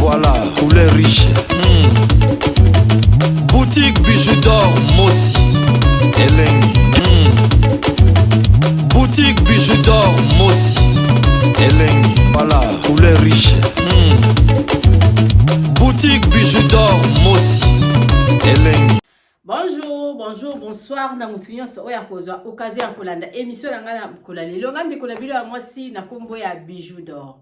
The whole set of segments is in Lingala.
Voilà, couleur riche. Boutique Bijou d'or Mossi. Elengi. Boutique Bijou d'or Mossi. Elengi. Voilà, couleur riche. Boutique Bijou d'or Mossi. Elengi. Bonjour, bonjour, bonsoir na mutu nyonso oyo akozwa occasion ya kolanda émission na ngai na mokolo ya lelo. Ngai ndeko na bino ya mwasi na nkombo ya Bijou d'or.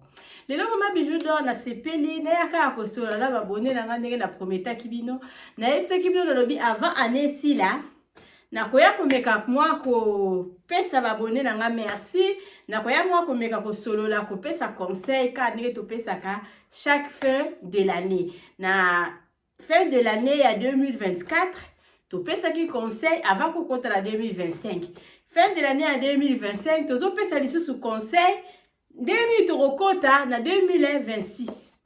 Lelo mama Bijou d'or nasepeli nayaka ya kosolola na babone na ngai ndenge na prometaki bino. Nayebisaki bino, nalobi avant année esila, nakoya komeka mwa kopesa babone na ngai merci, nakoya mwa komeka kosolola, kopesa conseil kaka ndenge topesaka chaque fin de l'année. Na fin de l'année ya 2024 topesaki conseil avant kokota na 2025. Fin de l'année ya 2025 tozopesa lisusu conseil ndenge nini tokokota na 2026.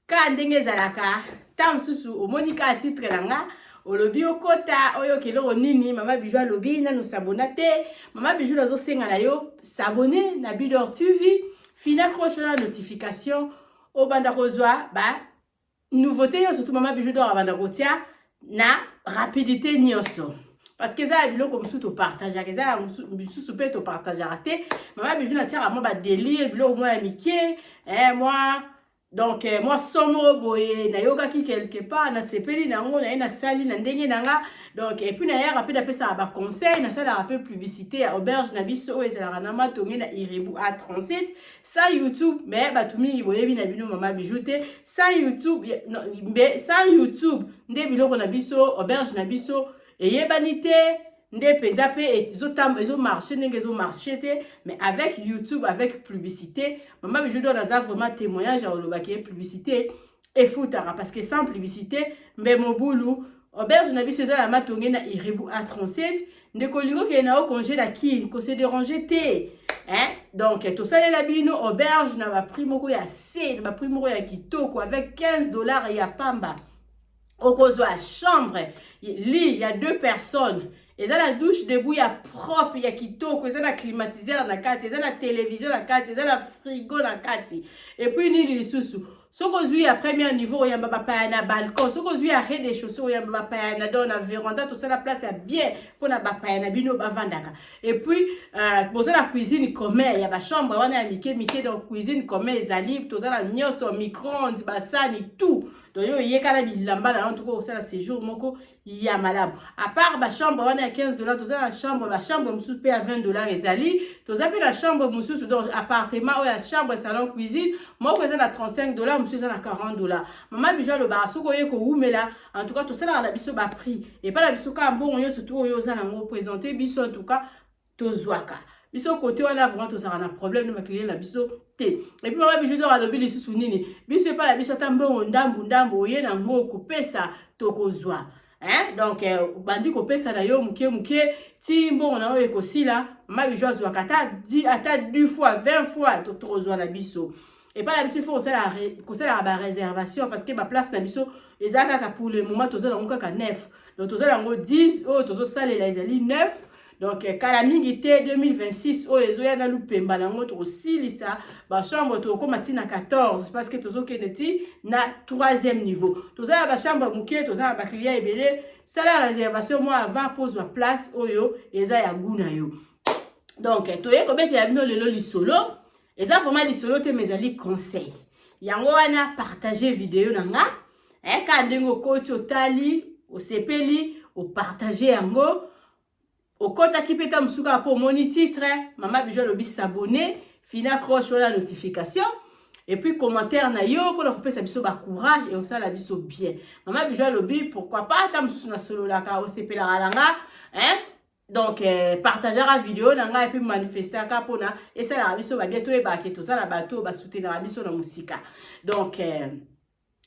Kaka ndenge ezalaka, ntango mosusu omoni kaka titre na nga, olobi okota oyoka eloko nini mama Bijou alobi. Nanu s'abonner te, mama Bijou nazosenga na yo s'abonner na Bidor TV, fina cloche na notification, obanda kozwa ba nouveauté nyonso tu mama Bijou d'or abanda kotia na rapidité nyonso, parce que eza ya biloko mosusu topartageaka, eza ya misusu mpe topartageaka te. Mama Bijou natiaka mwa badélire, biloko mwa ya mike, mwa donc mwa somo boye nayokaki quelque part, nasepeli nango, naye nasali na ndenge na nga. Donc et puis nayaka mpe napesaka baconseil, nasalaka mpe publicité ya auberge na biso oyo ezalaka na Matonge na Irebu A37. Sans YouTube, mais bato mingi boyebi na bino mama Bijou te. Sans YouTube, mbe sans YouTube nde biloko na biso, auberge na biso eyebani te nde mpenza mpe ezomarche ndenge ezomarche te. Mais avec YouTube, avec publicité, mama Bijou d'or aza vraiment témoignage ya kolobaki ye publicité efutaka, parce que sans publicité mbe mobulu. Auberge na biso eza na Matonge na Irebu A37. Ndeko olingi okende na yo congé na Kini, kose déranger te, hein? Donc tosalela bino auberge na baprix moko ya se, na baprix moko ya kitoko. Avec 15 $ ya pamba okozwa chambre, lit ya deux personnes, eza na douche debout ya propre, ya kitoko, eza na climatiseur na kati, eza na télévision na kati, eza na frigo na kati. Et puis nini lisusu? Soki ozwi ya premier niveau, oyamba bapaya na balcon. Soki ozwi ya rez-de-chaussée, oyamba bapaya na don na véranda. Tosala place ya bien mpona bapaya na bino bavandaka. Et puis boza na cuisine commun ya bachambre wana ya mike mike. Donc cuisine commun ezali, toza na nyonso, micro-ondes, basani, tout. Donc yo oyekala bilamba na yo tuko kosala séjour moko ya malamu. À part bachambre wana ya 15 $, toza na chambre, bachambre mosusu mpe ya 20 $ ezali. Toza mpe na chambre mosusu, donc appartement oyo ya chambre, salon, cuisine, moko eza na 35 $, mosusu eza na 40 $. Mama Bijou alobaka soki oye kowumela, en tout cas tosalaka na biso baprix epai na biso kaka mbongo nyonso tu oyo oza nango, présente biso, en tout cas tozwaka biso kote wana. Vraiment tozalaka na problème na baclient na biso te. Et puis mama Bijou d'or alobi lisusu nini? Biso epai na biso, ata mbongo ndambu ndambu oye nango kopesa, tokozwa, hein? Donc bandi kopesa na yo moke moke ti mbongo na yo ekosila. Mama Bijou azwaka ata 10 fois, 20 fois, tokozwa na biso. Epai na biso il faut kosalaka baréservation, parce que baplace na biso eza kaka, pour le moment toza nango kaka 9, donc toza nango 10, oyo tozosalela ezali 9. Donc kala mingi te, 2026 oyo ezoya na lupemba nango, tokosilisa bachambre, tokokóma ti na 14, parce que tozokende ti na troisième niveau. Toza na bachambre moke, toza na baclient ebele. Sala réservation mwa avant mpo ozwa place oyo eza ya goût na yo. Donc toye kobetela bino lelo lisolo, eza vraiment lisolo te, mais ezali conseil. Yango wana partage video na nga kaka ndenge okoti, otali, osepeli, opartage yango. Okɔtaki mpe ta mosusu kaka mpo omoni titre, mama Bijou alobi s'abonner, fina cloche wana notification, et puis commentaire na yo mpona kopesa biso bacourage e osala biso bien. Mama Bijou alobi pourquoi pas, ata mosusu nasololaka, osepelaka na nga, hein? Donc partageaka video na ngai et puis manifestaka mpona esalaka biso babien, toyebaka ke toza na bato oyo basoutenaka biso na mosika. Donc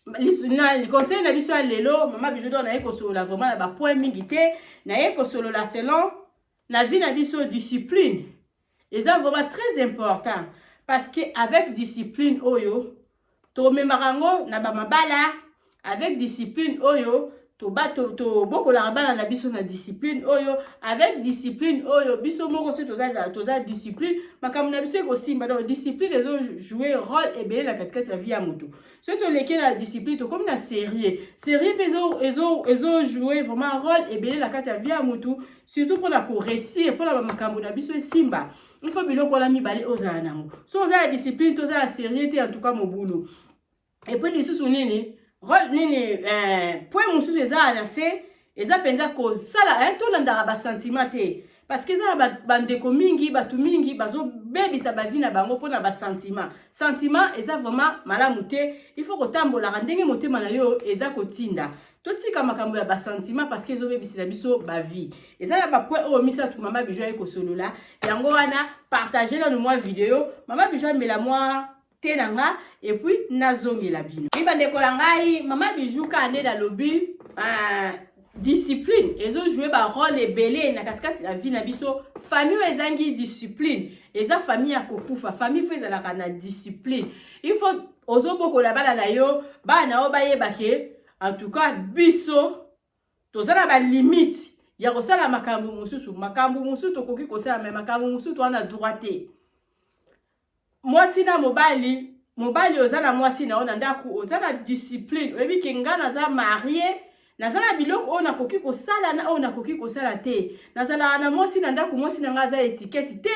na conseil na biso ya lelo, mama Bijou d'or naye kosolola vraiment na bapoint mingi te. Naye kosolola selon na vie na biso, discipline eza vraiment très important, parce que avec discipline oyo tomemaka yango na bamabala, avec discipline oyo Tobokolaka bana na biso na discipline oyo. Avec discipline oyo, biso moko soki toza discipline, makambo na biso ekosimba. Donc discipline ezojouer rôle ebele na katikati ya vie ya motu. Soki toleki na discipline, tokomi na sérieux. Sérieux mpe ezojouer vraiment rôle ebele na kati ya vie ya motu, surtout mpona koréussir, mpona bamakambo na biso esimba. Il faut biloko wana mibale ozala nango. So oza ya discipline, toza ya sérieux te, en tout cas mobulu. Et puis lisusu nini, rôle nini, point mosusu eza na se, eza mpenza kosala tolandaka basentiment te, parce que eza na bandeko mingi, bato mingi bazobebisa bavie na bango mpona basentiment. Sentiment eza vraiment malamu te. Il faut kotambolaka ndenge motema na yo eza kotinda. Totika makambo ya basentiment, parce que ezobebisela biso bavie. Eza na bapoint oyo misato Mama Bijou aye kosolola yango wana. Partage nanu mwa video, Mama Bijou amela mwa te na nga, et puis nazongela bino. Mi bandeko na ngai, Mama Bijou kaka nde nalobi, discipline ezojouer barôle ebele na katikati ya vie na biso. Famille oyo ezangi discipline eza famille ya kokufa. Famille faut ezalaka na discipline. Il faut ozobokola bana na yo, bana na yo bayeba ke en tout cas biso toza na balimite ya kosala makambo mosusu. Makambo mosusu tokoki kosala, mais makambo mosusu toza na droit te. Mwasi na mobali, mobali oza na mwasi na yo na ndako, oza na discipline, oyebi ke nga naza marié, naza na biloko oyo nakoki kosala na oyo nakoki kosala te. Nazalaka na mwasi na ndako, mwasi na ngai aza étiquette te,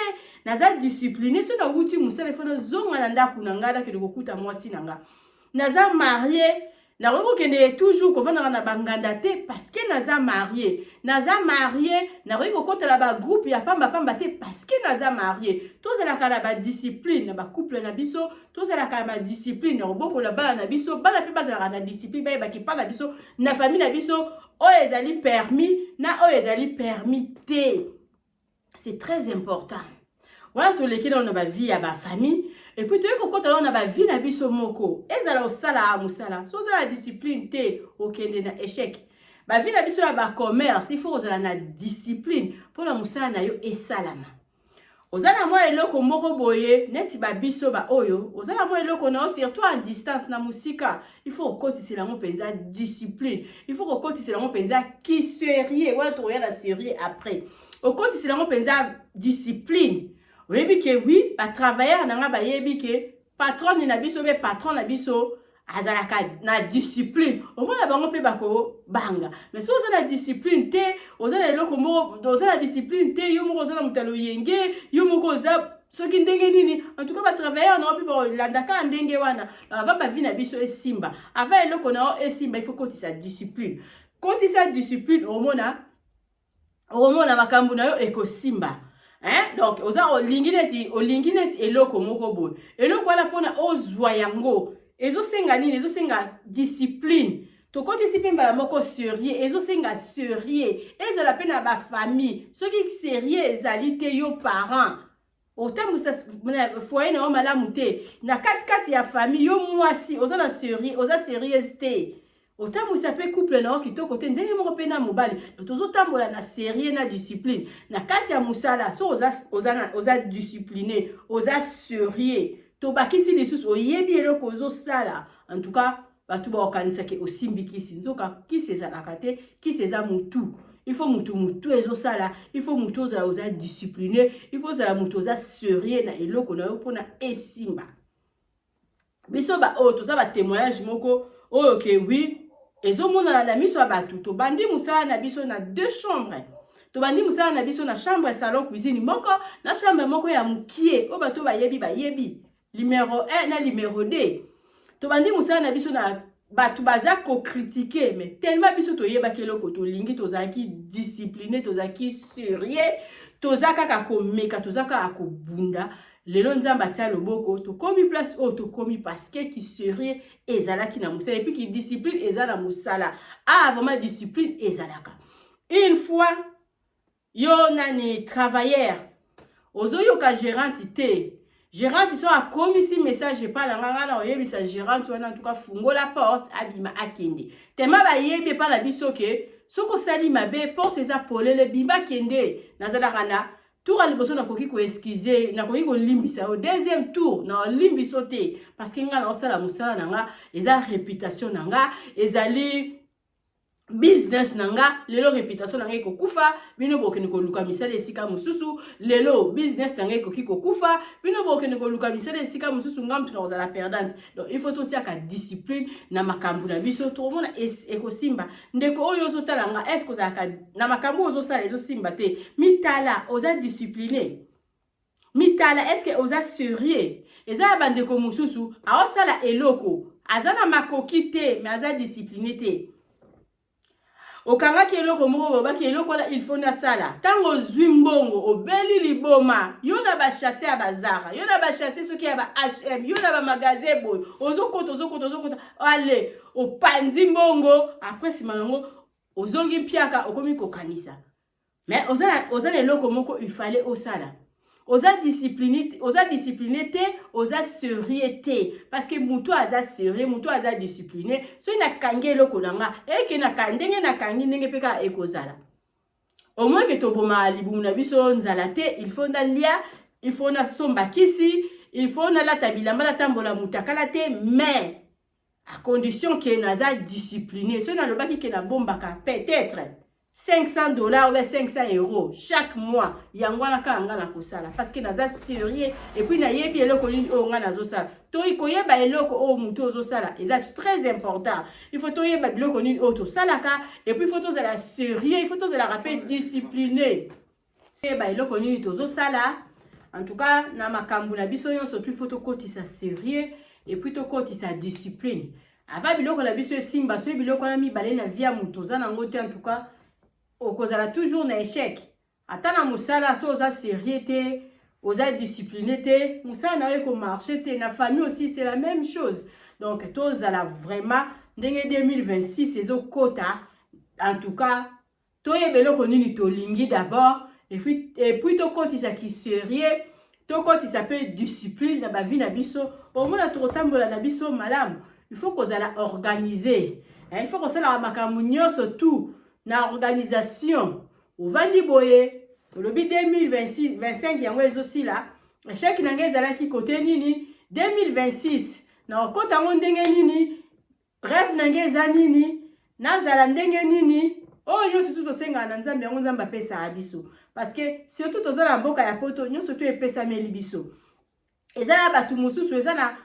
naza discipliné. So nawuti mosala, il faut nazonga na ndako na ngai, nakende kokuta mwasi na nga. Naza marié, nakoki kokende toujours kovandaka na banganda te, parce que naza marié. Naza marié, nakoki kokotela bagroupe ya pambapamba te, parce que naza marié. Tozalaka na badiscipline na bacouple na biso, tozalaka na badiscipline na kobokola bana na biso. Bana mpe bazalaka na discipline, bayebaki mpa na biso, na famille na biso, oyo ezali permis na oyo ezali permis te. C'est très important wana. Toleki nano na bavie ya bafamille, et puis toyei kokɔta nano na bavie na biso moko. Ezala osala mosala, so ozala na discipline te, okende na échec. Bavie na biso ya bacommerce, il faut kozala na discipline mpona mosala na yo esalama. Oza na mwa eloko moko boye neti babiso baoyo oza na mwa eloko na yo, surtout en distance, na mosika, il faut kokotisela yango mpenza discipline, il faut kokotisela yango mpenza ki sérieux. Wana tokoya na sérieux après. Okotisela yango mpenza discipline, oyebi ke oui, batravailleur na nga bayebi ke patronne na biso mpe patron na biso azalaka na discipline. Omona bango mpe bakobanga. Mais so oza na discipline te, oza na eloko moko, oza na discipline te, yo moko oza na moto ya loyenge, yo moko oza soki ndenge nini, en tout cas batravailleur na yo mpe bakolandaka ndenge wana. Avant bavie na biso esimba, avant eloko na yo esimba, il faut kotisa discipline. Kotisa discipline, okomona makambo na yo ekosimba, hein? Donc oza olingi neti eloko moko boye, eloko wana mpona ozwa yango ezosenga nini? Ezosenga discipline. Tokotisi mpe mbala moko sérieux. Ezosenga sérieux, ezala mpe na bafamille. Soki sérieux ezali te, yo parent otambwisa foyer na yo malamu te. Na katikati ya famille, yo mwasi oza na sérieux, oza sérieuse te, otambwisa mpe couple na yo kitoko te. Ndenge moko mpe na mobali, tozotambola na sérieux na discipline na kati ya mosala. So oza discipliné, oza sérieux, tobakisi lisusu oyebi eloko ozosala, en tout cas bato bakokanisaki osimbi kisi. Nzoka kisi ezalaka te, kisi eza mutu. Il faut mutu ezosala, il faut mutu ozala oza discipliné, il faut ozala mutu oza sérieux na eloko na yo mpona esimba. Biso baoyo toza batémoignage moko oyo ke oui, ezomonana na miso ya bato. Tobandi mosala na biso na deux chambres. Tobandi mosala na biso na chambre, salon, cuisine moko, na chambre moko ya mokie oyo bato bayebi numéro 1 na numéro 2. Tobandi mosala na biso na bato baza kocritiquer, mais tellement biso toyebaki eloko tolingi, tozalaki discipliné, tozalaki sérieux, toza kaka komeka, toza kaka kobunda. Lelo Nzambe atia loboko, tokomi place oyo tokomi, parce que ki sérieux ezalaki na mosala, et puis ki discipline eza na mosala. Ah, vraiment discipline ezalaka. Une fois yo nani travailleur ozoyoka gérante te, gérante so akomisi message epai na nga, nga na oyebisa gérante wana ntuka fungola porte, abima, akende. Tema bayebi epai na biso ke soki osali mabe, porte eza polele, bima, kende. Nazalaka na tour ya liboso, nakoki koexcuser, nakoki kolimbisa yo. Deuxième tour, na olimbiso te, parce que nga naosala mosala na nga, eza réputation na nga, ezali Business na nga lelo, réputation na ngai ekokufa, bino bokende koluka misala esika mosusu. Lelo business na ngai ekoki kokufa, bino bokende koluka misala esika mosusu, nga mutu na kozala perdante. Donc il faut totiaka discipline na makambo na biso, tokomona ekosimba. Ndeko oyo ozotala nga, est-ce ozalaka na makambo oyo ozosala ezosimba te? Mitala, oza discipliné? Mitala, est-ce oza sérieux? Eza ya bandeko mosusu aosala eloko, aza na makoki te, mais aza discipliné te. Okangaki eloko moko, bobaki eloko wana, il faut nasala. Ntango ozwi mbongo, obeli liboma, yo na bachasse ya baZara, yo na bachasse soki ya ba H&M, yo na bamagasin boye, ozokota, ozokota, ozokota, ale opanzi mbongo. Après, nsima nango ozongi mpiaka, okomi kokanisa, mais oza na eloko moko il fallait osala. Oza discipliné, oza discipliné te, oza sérieux te, parce que motu aza sérieux, motu aza discipliné, soki nakangi eloko na nga, eke ndenge nakangi, ndenge mpe kaka ekozala. Au moins ke tobomaka libumu na biso nzala te, il faut nalia, il faut nasomba kisi, il faut nalata bilamba, natambola mutakala te, mais à condition ke naza discipliné. Soki nalobaki ke nabombaka peut-être 500 $ ou 500 € chaque mois, yango wana kaka nga nakosala, parce que naza sérieux et puis nayebi eloko nini oyo nga nazosala. Toyi koyeba eloko oyo motu ozosala eza très important. Il faut toyeba biloko nini oyo tosalaka et puis il faut tozala sérieux, il faut tozalaka mpe discipliné, toyeba eloko nini tozosala. En tout cas, na makambo na biso nyonso tu, il faut tokotisa sérieux et puis tokotisa discipline avant biloko na biso esimba. Soki biloko wana mibale na vie ya moto oza nango te, en tout cas okozala toujours na échec. Ata na mosala, so oza sérieux te, oza discipliné te, mosala na yo ekomarcher te. Na famille aussi, c'est la même chose. Donc tozala vraiment ndenge 2026 ezokota, en tout cas toyeba eloko nini tolingi d'abord et puis tokotisaki sérieux, tokotisa mpe discipline na bavie na biso. Omona tokotambola na biso malamu. Il faut kozala organisé, il faut kosalaka makambo nyonso tout na organisation. Ovandi boye, olobi 2026, 25 yango ezosila, échec na ngai ezalaki kote nini? 2026 na okota yango ndenge nini? Rêve na ngai eza nini? Nazala ndenge nini? Oyo nyonso tu tosengaka na Nzambe, yango Nzambe apesaka biso, parce que surtout toza na mboka ya Poto, nyonso tu epesameli biso. Eza na bato mosusu, eza na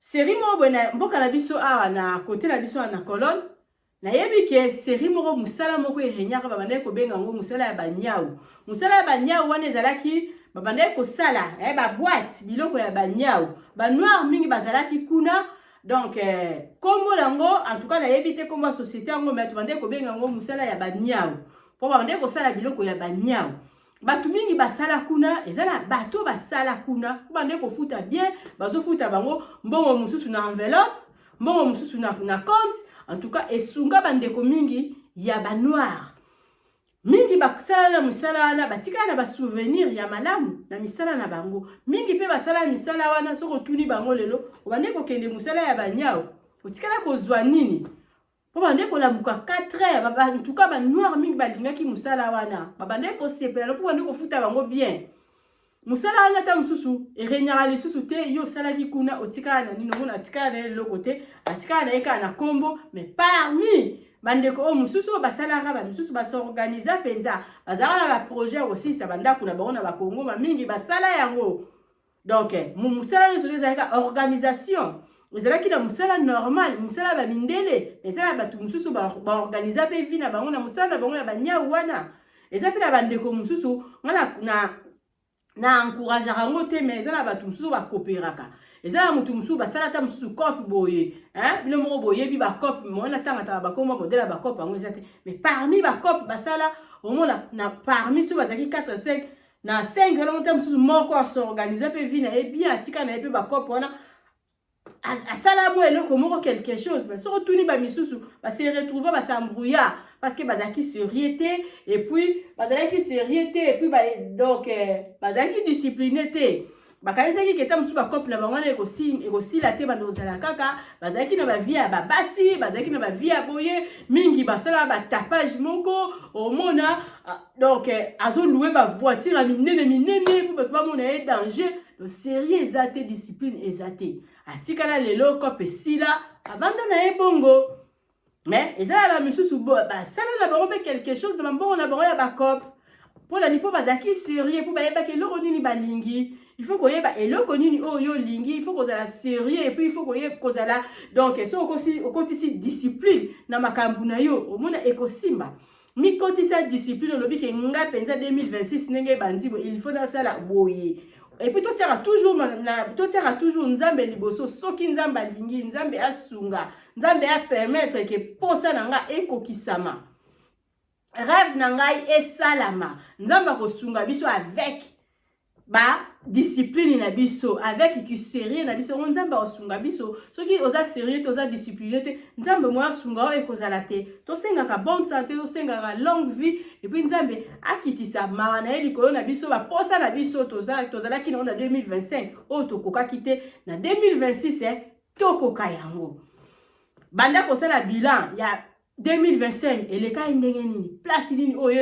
série moko boye na mboka na biso awa, na kote na biso awa na Colonne. Nayebi ke série moko, mosala moko eregnaka, babandaki kobenga yango mosala ya banyau. Mosala ya banyau wana ezalaki, babandaki kosala baboîte, biloko ya banyau. Banoir mingi bazalaki kuna. Donc kombo yango, en tout cas nayebi te kombo ya société yango, mais tobandaki kobenga yango mosala ya banyau, mpo babandaki kosala biloko ya banyau. Bato mingi basala kuna, eza na bato basala kuna mpo bandeki kofuta bien, bazofuta bango mbongo mosusu na enveloppe, mbongo mosusu na compte. En tout cas esunga bandeko mingi ya banoir mingi basala na mosala wana, batikala na basouvenir ya malamu na misala na bango. Mingi mpe basala misala wana, soki otuni bango lelo, obandi kokende mosala ya banyau, otikala kozwa nini? Mpo bande kolamuka 4 heures. En tout cas banoir mingi balingaki mosala wana, babandeki kosepela mpo bande kofuta bango bien. Mosala wana ata mosusu eregnaka lisusu te. Yo osalaki kuna, otikala na nini? Omona atikala na ye eloko te, atikala na ye kaka na nkombo. Mais parmi bandeko oyo mosusu oyo basalaka, bamisusu bas'organiser mpenza, bazalaka na baprojet ya kosilisa bandako na bango na Bakongo. Bamingi basala yango. Donc mosala nyonso ezalaki organisation, ezalaki na mosala normal, mosala ya bamindele. Eza na bato mosusu baorganiser mpe vie na bango na mosala na bango ya banyau wana. Eza mpe na bandeko mosusu, nga na encourageaka yango te, mais eza na bato mosusu bakooperaka. Eza na motu mosusu basala ata mosusu coop boye, bino moko boyebi bacoop mona, ntangatanga bakomba modèle ya bacoop yango eza te. Mais parmi bacoop basala, omona na parmi soki bazalaki 4, 5, na 5 wana, ta mosusu moko as'organiser mpe vie na ye bien, atika na ye mpe bacoop wana, asala mwa eloko moko, quelque chose. Mais soki otuni bamisusu, base retrouver, bas'embrouiller, parce que bazalaki sérieux te et puis bazalaki sérieux te et puis donc bazalaki discipliné te. Bakanisaki keta mosusu bacoop na bango wana ekosila te, bando kozala kaka. Bazalaki na bavie ya babasi, bazalaki na bavie ya boye mingi, basala batapage moko. Omona donc azolouer bavoiture ya minene minene mpo bato bamona ye danger. Donc sérieux eza te, discipline eza te. Atikala lelo, coop esila, avanda na ye bongo. Mais eza na bamisusu basala na bango mpe quelque chose na bambongo na bango ya bacope. Mpo na nini? Mpo bazalaki sérieux, mpo bayebaki eloko nini balingi. Il faut koyeba eloko nini oyo yo olingi, il faut kozala sérieux et puis il faut koyeba kozala. Donc soki okotisi discipline na makambo na yo, omona ekosimba. Mikotisa discipline, olobi ke nga mpenza 2026 ndenge ebandi boye, il faut nasala boye. Et puis totiaka toujours Nzambe liboso. Soki Nzambe alingi, Nzambe asunga, Nzambe apermettre ke posa na nga ekokisama, rêve na ngai esalama, Nzambe akosunga biso avec badiscipline na biso, avec ki sérieux na biso. Yango Nzambe akosunga biso. Soki oza sérieux te, oza discipline te, Nzambe moyo asunga oyo ekozala te. Tosengaka bonne santé, tosengaka longue vie et puis Nzambe akitisa mawa na ye likolo na biso. Baposa na biso tozalaki nango na 2025 oyo tokokaki te, na 2026 tokoka yango. Banda kosala bilan ya 2025: elekaki ndenge nini? Place nini oyo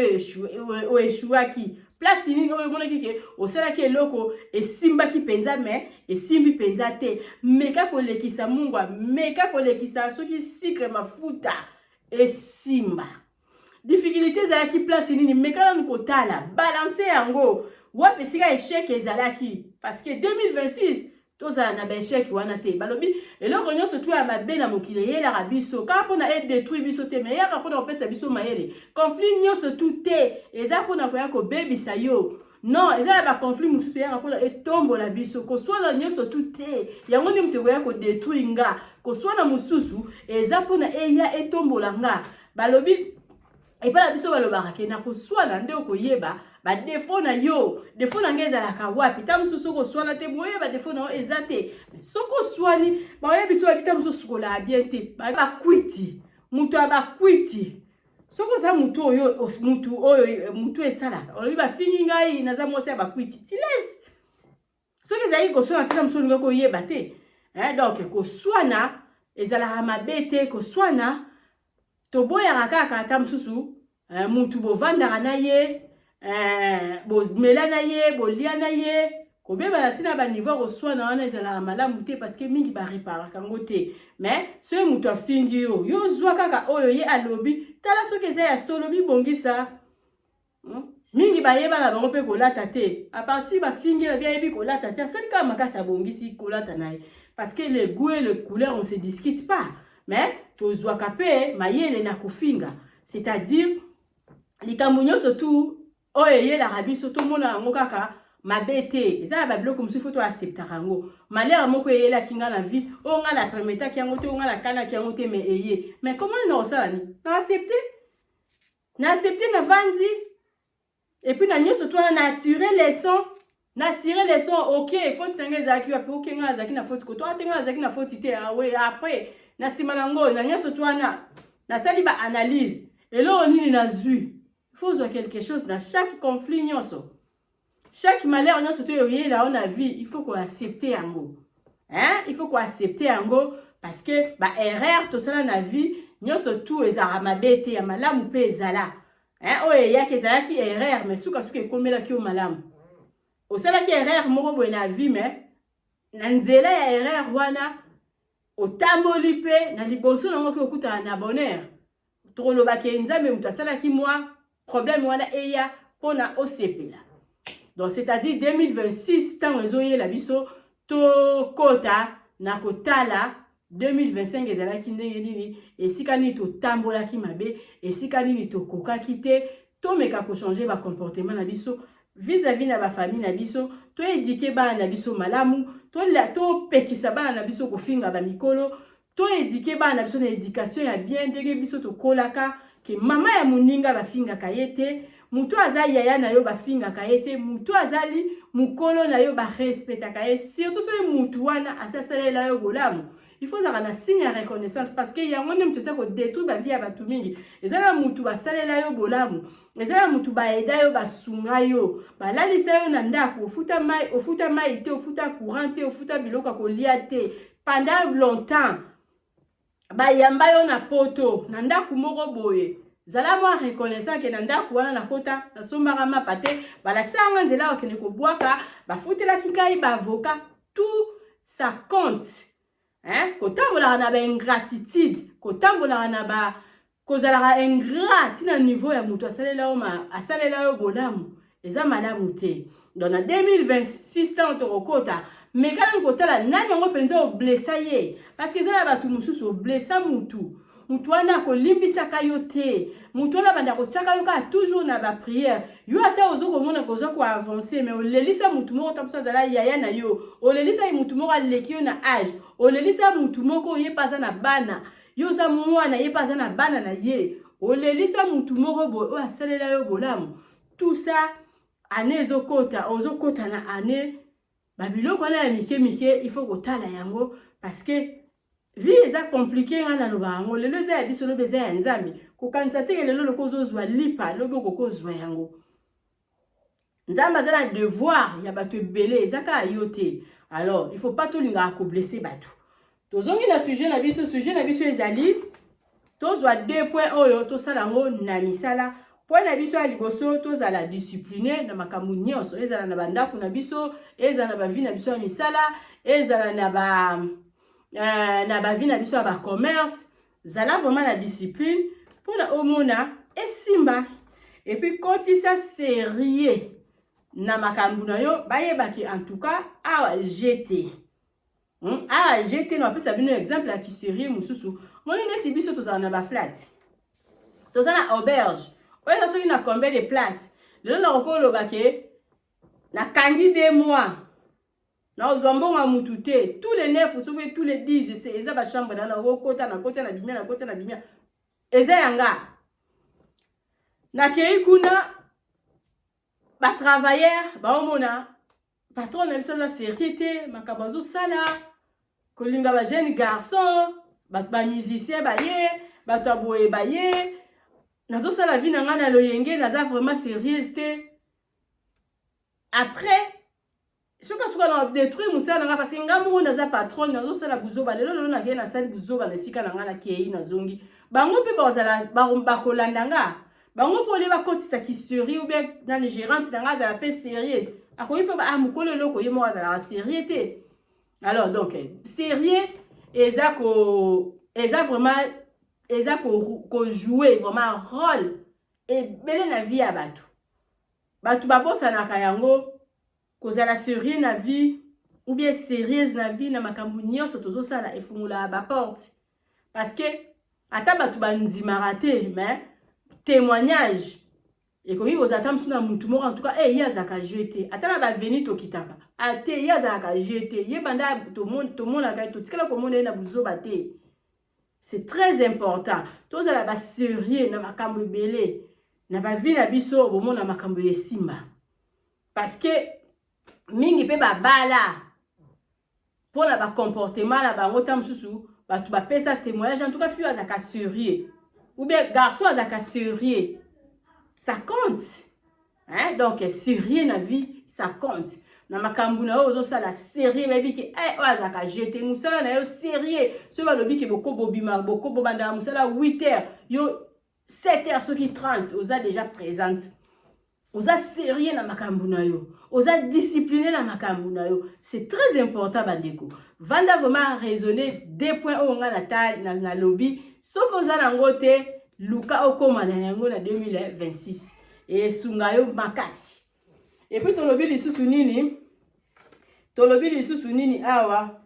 oéchouaki? Place nini oyo omonaki ke osalaki eloko esimbaki mpenza, mais esimbi mpenza te? Meka kolekisa mungwa, meka kolekisa soki sucre, mafuta, esimba. Difficulté ezalaki place nini? Meka nanu kotala, balance yango wapi esika échec ezalaki, parce que 2026 tozala na baéchec wana te. Balobi eloko nyonso to ya mabe na mokili eyelaka biso kaka mpona edétruire biso te, mais eyaka mpona kopesa biso mayele. Conflit nyonso tu te eza mpona koya kobebisa yo, non. Eza na baconflit mosusu eyaka mpona etombola biso. Koswana nyonso tu te yango nde moto ekoya kodétruire nga. Koswana mosusu eza mpona eya etombola nga. Balobi epai na biso, balobaka ke na koswana nde okoyeba badéfaut na yo. Défaut na ngai ezalaka wapi? Ta mosusu soki oswana te, boyeba défaut na yo eza te. Soki oswani, baoyebi so babi ta mosusu osukolaka bien te, bakwiti, moto ya bakwiti. Soki oza motu oyo, mutu oyo mutu esalaka, olobi bafingi ngai, naza mwasi ya bakwiti, tilesi. Soki ezalaki koswana te, na mosu olingi koyeba te. Donc koswana ezalaka mabe te. Koswana toboyaka kaka ata mosusu mutu bovandaka na ye, bomela na ye, bolia na ye, kobebana ntina baniveau ya koswana wana ezalaka malamu te, parce que mingi bareparaka yango te. Mais soki moto afingi yo, yo zwa kaka oyo ye alobi, tala soki eza ya solo, mibongisa. Mingi bayeba na bango mpe kolata te, à partir bafingi, babi ayebi kolata te, asali kaka makasi, abongisi kolata na ye, parce que le goût et le couleur, on se discute pas. Mais tozwaka mpe mayele na kofinga, c'est-à-dire likambo nyonso tu oyo eyelaka biso, tomona yango kaka mabe te. Eza na babiloko mosusu faut toacceptaka yango. Malheur moko eyelaki nga na vie oyo nga na permettaki yango te, oyo nga nakanaki yango te, mais eye. Mais comment na kosala nini? Na accepte, na accepte, navandi et puis na nyonso to wana na tire leçon, na tire leçon. Ok, faute na ngai ezalaki wapi? Ok, ngai azalaki na faute koto ate, ngai azalaki na faute te. Awe après na nsima nango, na nyonso to wana nasali baanalyse, eloko nini nazwi? Il faut ozwa quelque chose na chaque conflit nyonso, chaque malheur nyonso to oyela o na vie. Il faut koaccepte yango, hein? Il faut koaccepte yango, parce que baerreur tosala na vie nyonso tu ezalaka mabe te, ya malamu mpe ezala, hein? Oyo eyaki ezalaki erreur, mais sukasuka ekomelaki yo malamu. Osalaki erreur moko boye na vie, mais na nzela ya erreur wana otamboli mpe na liboso nango mpe okutana na bonheur. Tokolobaki Nzambe moto asalaki mwa problème wana eya mpona osepela. Donc c'est-à-dire 2026 ntango ezoyela biso, tokɔta na kotala 2025 ezalaki ndenge nini, esika nini totambolaki mabe, esika nini tokokaki te. Tomeka kochanger bacomportement na biso vis-à-vis na bafamille na biso. Toéduquer bana na biso malamu, topekisa bana na biso kofinga bamikolo, toéduquer bana na biso na éducation ya bien, ndenge biso tokolaka ke mama ya moninga bafingaka ye te, motu aza yaya na yo bafingaka ye te, motu azali mokolo na yo barespectaka ye, surtout soki mutu wana asasalela yo bolamu. Il faut ozalaka na signe ya reconnaissance, parce que yango nde moto eza kodétruire bavie ya bato mingi. Eza na mutu basalela yo bolamu, eza na mutu baaider yo, basunga yo, balalisa yo na ndako, ofuta mai, ofuta mai te, ofuta courant te, ofuta biloko ya kolia te pendant longtemps, bayamba yo na poto na ndako moko boye. Zala mwa reconnaissant ke na ndako wana nakota, nasombaka mapa te, balakisaka nga nzela okende kobwaka, bafutelaki ngai baavocat. Tout ça compte. Hein? Kotambolaka na ba ingratitude, kotambolaka na ba kozalaka ingrat ti na niveau ya moto asalela yo ma, asalela yo bolamu eza malamu te. Donc na 2026 ntango tokokota, meka nanu kotala nani yango mpenza oblesa ye, parce que eza na bato mosusu oblesa mutu, mutu wana akolimbisaka yo te, mutu wana abanda kotiaka yo kaka toujours na ba prière. Yo ata ozo komona koza ko avancer, mais olelisa mutu moko ta mosusu azala yaya na yo, olelisa ye mutu moko aleki yo na age, olelisa mutu moko ye mpe aza na bana, yo oza mwana, ye mpe aza na bana na ye, olelisa mutu moko boye oyo asalela yo bolamu. Tout ça, année ezokota, ozokota na année, babiloko wana ya mike mike il faut kotala yango, parce que vie eza compliqué. Nga naloba yango, lelo eza ya biso, lobi eza ya Nzambe. Kokanisa teke lelo lokola ozozwa lipa, lobi okoki kozwa yango. Nzambe aza na devoir ya bato ebele, eza kaka yo te. Alors il faut pas tolingaka koblesser bato. Tozongi na sujet na biso. Sujet na biso ezali tozwa deux points oyo tosala yango na misala. Point na biso ya liboso, tozala discipline na makambo nyonso, ezala na bandako na biso, ezala na bavie na biso ya misala, ezala na bavie na biso ya bacommerce. Zala vraiment na discipline mpona omona esimba. Et puis kotisa sérieux na makambo na yo, bayebaki en tout cas awa gt awa gt. Na bapesa bino exemple ya kisérieux mosusu. Moni neti biso tozala na baflat, toza na auberge oyo eza soki na combien de place. Lelo nakoki oloba ke nakangi 2 mois, nazwa mbongo ya mutu te. Tous les 9 soki tous les 10, eza bachambre na nakokota, nakotia na bimia, nakotia na bimia, eza yanga. Nakei kuna, batravailleur baomona patron na biso aza sérieux te, makambo azosala, kolinga bajeune garçon, bato bamusicien baye, bato ya boye baye. Nazosala vie na ngai na loyenge, naza vraiment sérieuse te. Après soki asuka na détruire mosala na ngai, parce que ngai moko naza patronne, nazosala buzoba. Lelo lelo nakei, nasali buzoba na esika na ngai, nakei, nazongi, bango mpe bazala bakolanda nga. Bango mpo olie bakotisaki sérieux ou bien nani, gérante na ngai azala mpe sérieuse, akoki mpe ah, mokolo eloko ye moko azalaka sérieux te. Alors donc sérieux eza vraiment eza kojouer vraiment rôle ebele na vie ya bato. Bato babosanaka yango. Kozala sérieux na vie ou bien sérieuse na vie, na makambo nyonso tozosala, efungolaka baporte, parce que ata bato bandimaka te, mais témoignage ekoki kozala ata mosusu na mutu moko. En tout cas, hey, ye azalaka jeu te. Ata na baveni tokitaka ate, ye azalaka jeu te. Ye banda tomonaka ye, totikala komona ye na buzoba te. C'est très important tozala basérieux na makambo ebele na bavie na biso, bomona makambo esimba, parce que mingi mpe babala mpona bacomportement na bango. Ta mosusu bato bapesa témoignage: en tout cas, fille azalaka sérieux ou bien garçon azalaka sérieux. Ça compte, hein? Donc sérieux na vie, ça compte. Na makambo na yo ozosala sérieux, bayebi ke eh, oyo azalaka jete mosala na yo sérieux. Soki balobi ke boko bobima, boko bobandaka mosala 8 heures, yo 7 heures soki 30 oza déjà présente. Oza sérieux na makambo na yo, oza discipliné na makambo na yo. C'est très important, bandeko. Vanda vraiment raisonner deux points oyo nga nalobi. Soki oza nango te, luka okóma na yango na 2026, esunga yo makasi. Et puis tolobi lisusu nini? Tolobi lisusu nini awa?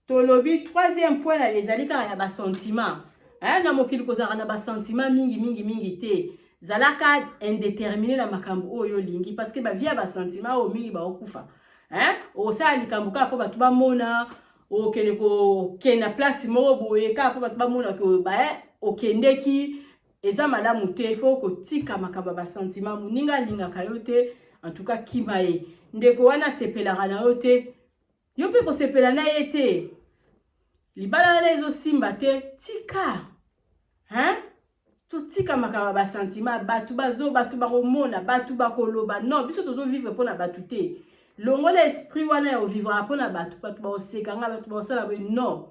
Tolobi troisième point ezali kaka ya basentiment. Na mokili kozalaka na basentiment mingi mingi mingi te. Zalaka indéterminé na makambo oyo olingi, parce que bavie ya basentiment oyo, mingi baokufa. Osala likambo kaka mpo bato bamona, okende kokende na place moko boye kaka mpo bato bamona okendeki, eza malamu te. Il faut kotika makambo ya basentiment. Moninga alingaka yo te, en tout cas kima ye. Ndeko wana asepelaka na yo te, yo mpe kosepela na ye te. Libala wana ezosimba te, tika, hein? Totika makambo ya basentiment. Bato bazo, bato bakomona, bato bakoloba. Non, biso tozovivre mpona bato te. Longola esprit wana ya ovivre mpona bato, bato baoseka nga, bato baosala boye. Non,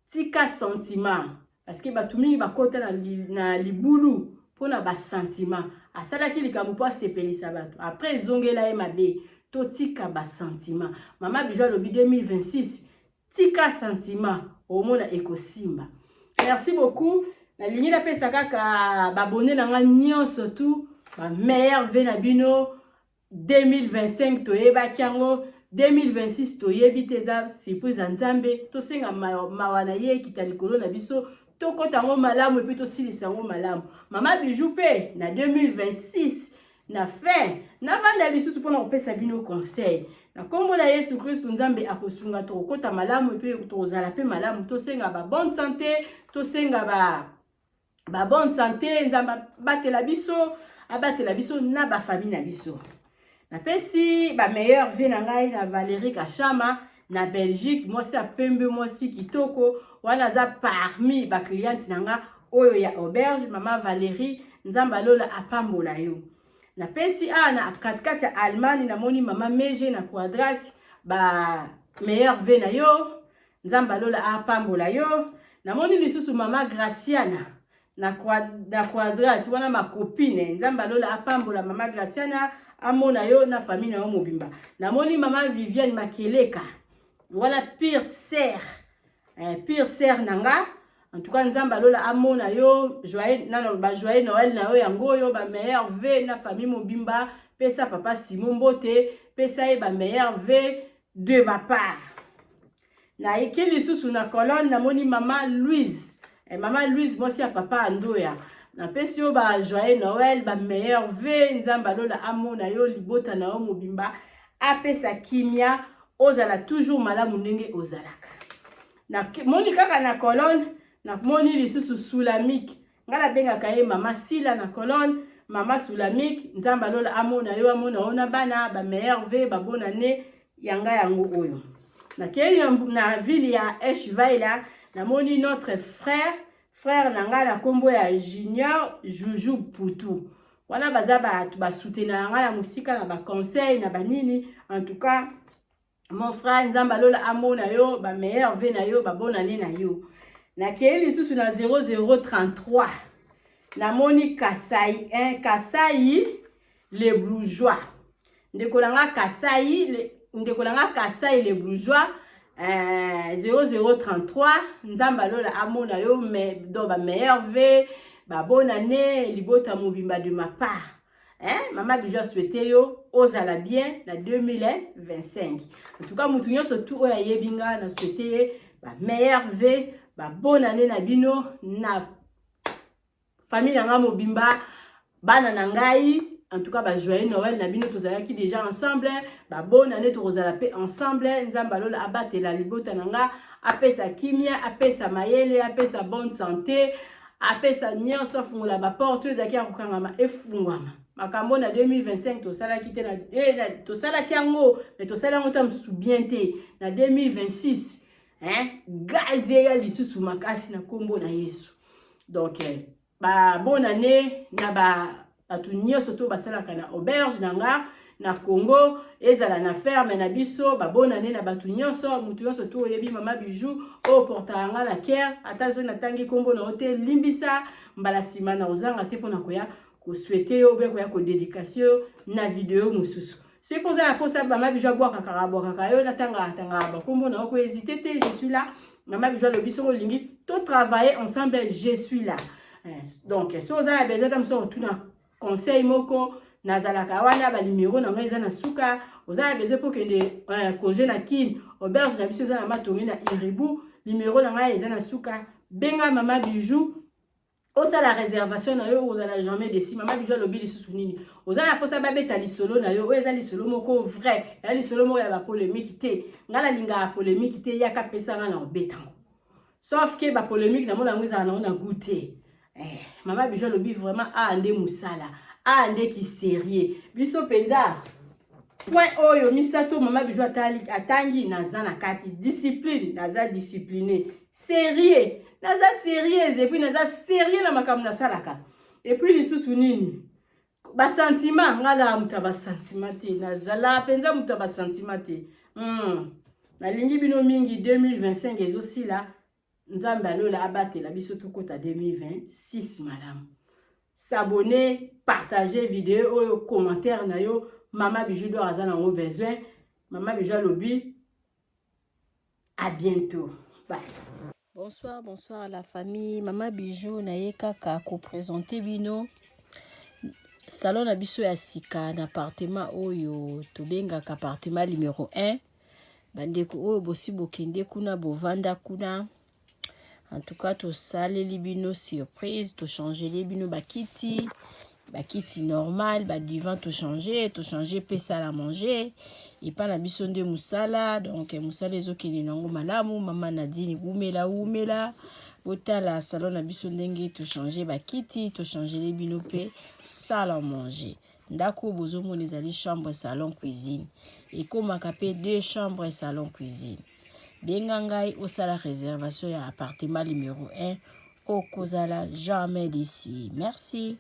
tika sentiment, parce que bato mingi bakota na libulu mpona basentiment. Asalaki likambo mpo asepelisa bato, après ezongela ye mabe. Totika basentiment. Mama Bijou alobi 2026. Tika sentiment, omona ekosimba. Merci beaucoup. Nalingi napesa kaka babone na nga nyonso tu ba meilleurs vœux na bino. 2025 toyebaki yango, 2026 toyebi te, eza surprise ya Nzambe. Tosenga mawa na ye ekita likolo na biso, tokɔta yango malamu et puis tosilisa yango malamu. Mama Bijou mpe na 2026 na fin navanda lisusu mpona kopesa bino conseil na nkombo na Yesu Kristu. Nzambe akosunga, tokokɔta malamu et puis tokozala mpe malamu. Tosenga ba bonne santé, tosenga ba bonne santé. Nzambe abatela biso, abatela biso na bafamille na biso. Napesi bameilleurs vœux na ngai na Valérie Kashama na Belgique, mwasi ya pembe, mwasi kitoko wana, aza parmi bacliente na nga oyo ya auberge. Mama Valérie, Nzambe alola apambola yo. Napesi awa na katikati ya Allemagne, namoni mama Mege na Quadrate, ba meilleurs vœux na yo, Nzambe alola apambola yo. Namoni lisusu mama Graciana na Quadrate wana, ma copine. Nzambe alola apambola mama Graciana, amona yo na famille na yo mobimba. Namoni mama Viviane Makeleka wana, pure sœur, pure sœur na nga. En tout cas, Nzambe alola amona yo. Joyeux nano, bajoyeux Noël na yo yango oyo, bameilleurs vœux na famille mobimba. Pesa papa Simon mbote, pesa ye bameilleurs vœux de ma part. Nayeki lisusu na Cologne, namoni mama Louise, mama Louise, mwasi ya papa Andoya. Napesi yo bajoyeux Noël, bameilleurs vœux. Nzambe alola amona yo, libota na yo mobimba, apesa kimia, ozala toujours malamu ndenge ozalaka. Namoni kaka na Cologne, namoni lisusu Sulamik, ngai nabengaka ye mama Sila na Cologne. Mama Sulamik, Nzambe alola amona yo, amona yo na bana. Bameilleurs vœux, babonne année ya ngai yango oyo. Nakei na ville ya Eschweiler, namoni notre frère, frère na ngai na nkombo ya Junior Juju Putu. Wana baza bato basoutenaka ngai na mosika, na baconseil, na banini. En tout cas, mon frère, Nzambe alola amona yo, bameilleurs vœux na yo, babonne année na yo. Nakei lisusu na 0033, namoni Kasai, hein, Kasai le Bourgeois, ndeko na nga Kasai, ndeko na nga Kasai le Bourgeois, 0033. Nzambe alola amona yo, mais donc bameilleurs vœux, babonne année, libota mobimba de ma part, hein? Mama Bijou asouhaite yo ozala bien na 2025. En tout cas, mutu nyonso tu oyo ayebi nga, na souhaite ye bameilleurs vœux, babonne année na bino, na famille na nga mobimba, bana na ngai. En tout cas, bajoyeux Noël na bino. Tozalaki déjà ensemble, babonne année, tokozala mpe ensemble. Nzambe alola abatela libota na nga, apesa kimia, apesa mayele, apesa bonne santé, apesa nyonso, afungola baporte oyo ezalaki ya kokangama, efungwama. Makambo na 2025 tosalaki te, tosalaki yango mais tosali yango ta mosusu bien te. Na 2026, hein, gaz eya lisusu makasi na nkombo na Yesu. Donc babonne année na bato nyonso to basalaka na auberge na nga na Congo, ezala na ferme na biso. Babonne année na bato nyonso, motu nyonso to oyebi mama Bijou oyo portaka nga na cœur. Ata soki natangi nkombo na yo te, limbisa. Mbala nsima na kozanga te mpona koya kosouhaiter yo, obe koya kodédicacer yo na video mosusu. Soki mpoza na mposa mama Bijou abwakaka, abwakaka yo, natangaka tangaka bakombo na yo, kohésiter te, je suis là. Mama Bijou alobi soki olingi totravailler ensemble, je suis là. Donc soki oza na besoin ta mosusu otuna conseil moko, nazalaka wana, banuméro na ngai eza na suka. Oza na besoin mpo okende congé na Kine, auberge na biso eza na Matonge na Iribu, numéro na ngai eza na suka. Benga mama Bijou, osala réservation na yo, ozala jamais déçu. Mama Bijou alobi lisusu nini? Oza na mposa babeta lisolo na yo oyo eza lisolo moko vrai, eza lisolo moko ya bapolémique te. Ngai nalingaka polémique te. Yaka, pesa ngai na obetango, sauf que bapolémique namona yango ezala nango na goût te. Mama Bijou alobi vraiment aa nde mosala, aa nde kisérieux. Biso mpenza point oyo misato mama Bijou atangi, naza na kati. Discipline, naza discipliné. Sérieux, naza sérieuse, et puis naza sérieux na makambo nasalaka. Et puis lisusu nini? Basentiment, nga na moto ya basentiment te, nazala mpenza moto ya basentiment te. Nalingi bino mingi. 2025 ezosila, Nzambe alola abatela biso, tokota 2026 malamu. S'abonner, partager video oyo, commentaire na yo, mama Bijou d'Or aza nango besoin. Mama Bijou alobi. À bientôt, bye. Bonsoir, bonsoir à la famille. Mama Bijou naye kaka ko présenter bino salon na biso ya sika na appartement oyo tobengaka appartement numéro 1. Bandeko oyo bosi bokende kuna, bovanda kuna, en tout cas tosaleli bino surprise, tochangeli bino bakiti, bakiti normal, badivan tochange, tochange mpe salle à manger. Epa na biso nde mosala, donc mosala ezokende nango malamu. Mama Nadine, wumela wumela. Botala salon na biso ndenge tochange bakiti, tochangeli bino mpe salle à manger. Ndako oyo bozomona ezali chambre, salon, cuisine, ekomaka mpe deux chambres, salon, cuisine. Benga ngai osala réservation ya appartement numéro 1, okozala jamais déçu. Merci.